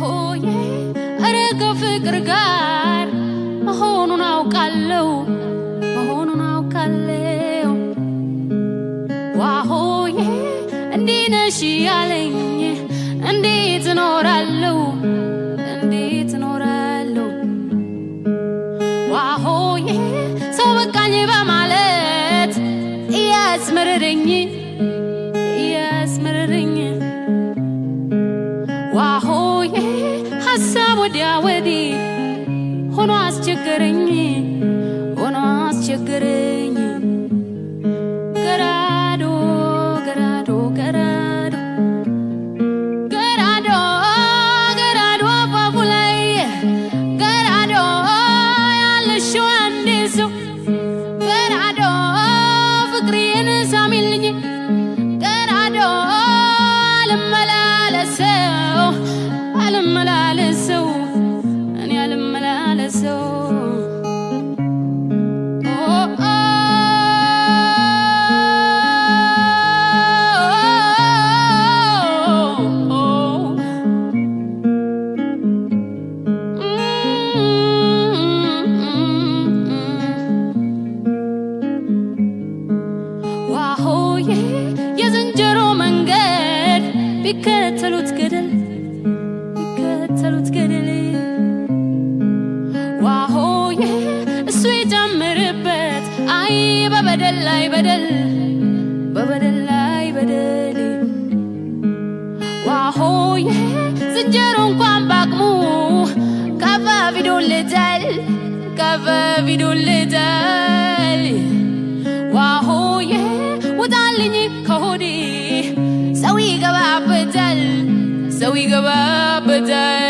ዋሆዬ እረ ከፍቅር ጋር መሆኑን አውቃለሁ፣ መሆኑን አውቃለሁ። ዋሆዬ እንዲህ ነሽ ያለኝ እንዴት እኖራለሁ? እንዴት እኖራለሁ? ዋሆዬ ሰው በቃኝ በማለት እያስመረረኝ፣ እያስመረረኝ። ዋሆዬ ሀሳብ ወዲያ ወዲህ ሆኖ አስቸገረኝ፣ ሆኖ አስቸገረኝ። ገራዶ ገራዶ ገራዶ ገራዶ ገራዶ አፋፉ ላይ ገራዶ ያለሽው አንዴ ሰው ገራዶ ፍቅሬን ሳሚልኝ ገራዶ አልመላለሰው፣ አልመላለሰው፣ እኔ አልመላለሰው። ኦ ኦ ዋሆዬ የዝንጀሮ መንገድ ቢከተሉት ገደል፣ ቢከተሉት ገደል። ዋሆዬ እሱ ይጨምርበት አይ በበደል ላይ በደል፣ በበደል ላይ በደል። ዋሆዬ ዝንጀሮ እንኳን ባቅሙ ከፈፊዶልታል፣ ከፈፊዶልታል። ዋሆዬ ውጣልኝ ከሆዴ ሰው ይገባበታል፣ ሰው ይገባበታል።